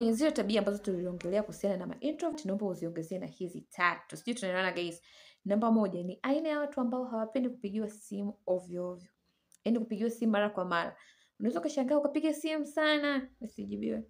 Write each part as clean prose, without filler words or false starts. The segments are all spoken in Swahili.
Zile tabia ambazo tuliongelea kuhusiana na ma-introvert, naomba uziongezee na hizi tatu. Sijui tunaelewana guys. Namba 1 ni aina ya watu ambao hawapendi kupigiwa simu ovyo ovyo. Yaani kupigiwa simu mara kwa mara. Unaweza ukashangaa ukapiga simu sana usijibiwe.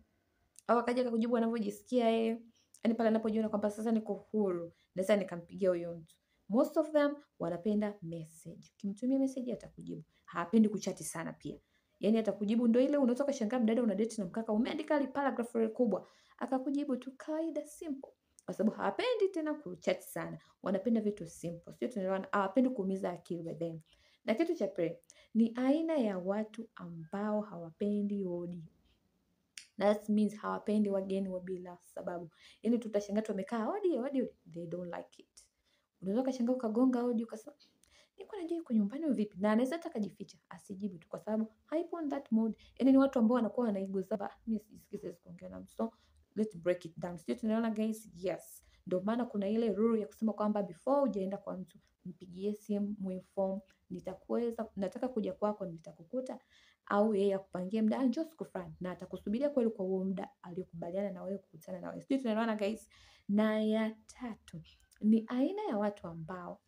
Au akaja akakujibu anavyojisikia yeye. Yaani pale anapojiona kwamba sasa niko huru, naweza nikampigia huyo mtu. Most of them wanapenda message. Ukimtumia message atakujibu. Hapendi kuchati sana pia. Yaani atakujibu ndio ile unaweza ukashangaa mdada una date na mkaka umeandika ile paragraph ile kubwa, akakujibu tu kawaida simple. Kwa sababu hawapendi tena kuchat sana. Wanapenda vitu simple. Sio tunaelewana, hawapendi kuumiza akili by then. Na kitu cha pili ni aina ya watu ambao hawapendi hodi. That means hawapendi wageni wa bila sababu. Yaani tutashangaa tu wamekaa hodi hodi hodi, they don't like it. Unaweza ukashangaa ukagonga hodi ukasema nilikuwa najua yuko nyumbani au vipi, na anaweza hata akajificha asijibu tu kwa sababu haipo on that mood. Yaani ni watu ambao wanakuwa wanaiguza, mimi sijisikii siwezi kuongea na mtu, so let's break it down. Sio tunaona guys? Yes. Ndio maana kuna ile rule ya kusema kwamba before hujaenda kwa mtu mpigie simu, muinform, nitakuweza, nataka kuja kwako, nitakukuta, au yeye akupangie muda, njoo siku fulani, na atakusubiria kweli kwa huo muda aliyokubaliana na wewe kukutana na wewe. Sio tunaelewana guys? Na ya tatu ni aina ya watu ambao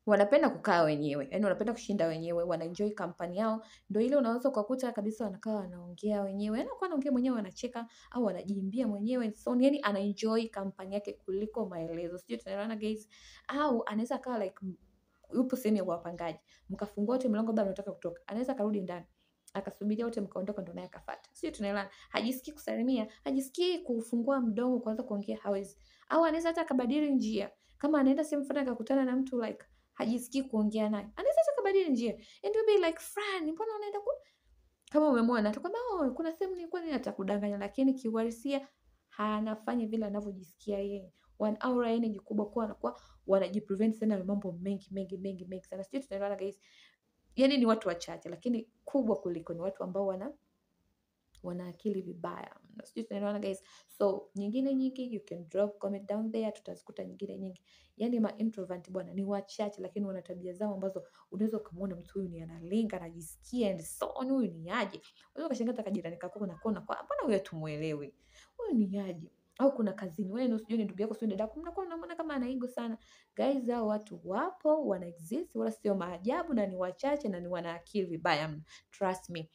wanapenda kukaa wenyewe, yaani wanapenda kushinda wenyewe, wanaenjoy company yao. Ndio ile unaweza ukakuta kabisa wanakaa wanaongea wenyewe, yaani wanakuwa wanaongea mwenyewe, wanacheka au wanajiimbia mwenyewe and so on. Yaani anaenjoy company yake kuliko maelezo. Sijui tunaelewana guys? Au anaweza akawa like yupo sehemu ya wapangaji, mkafungua wote mlango, bado anataka kutoka, anaweza akarudi ndani akasubiria wote mkaondoka, ndo naye akafuata. Sio tunaelewana? Hajisikii kusalimia, hajisikii kufungua mdomo kuanza kuongea, hawezi. Au anaweza hata akabadili njia, kama anaenda sehemu fulani akakutana na mtu like hajisikii kuongea naye, anaweza hata akabadili njia and you'll be like, Fran, mbona unaenda ku, kama umemwona atakwambia oh, kuna sehemu nilikuwa nina, atakudanganya, lakini kiuhalisia anafanya vile anavyojisikia yeye. One aura energy kubwa kwa anakuwa wanajiprevent sana na mambo mengi mengi mengi mengi sana. Sijui tunaelewana guys? Yaani ni watu wachache, lakini kubwa kuliko ni watu ambao wana akili vibaya. Sijui tunaelewana guys? So nyingine nyingi you can drop comment down there, tutazikuta nyingine nyingi. Yaani ma introvert bwana ni wachache, lakini wana tabia zao ambazo unaweza ukamwona mtu huyu ni analinga, anajisikia and so on, huyu ni aje. Unaweza ukashangaa hata kajirani kako na kuona kwa mbona huyu tumuelewi, huyu ni aje. Au kuna kazini wenu, sijui ni ndugu yako, sijui dada yako, mnakuwa mnamuona kama ana ego sana. Guys, hao watu wapo, wana exist, wala sio maajabu, na ni wachache na ni wana akili vibaya mno. Trust me.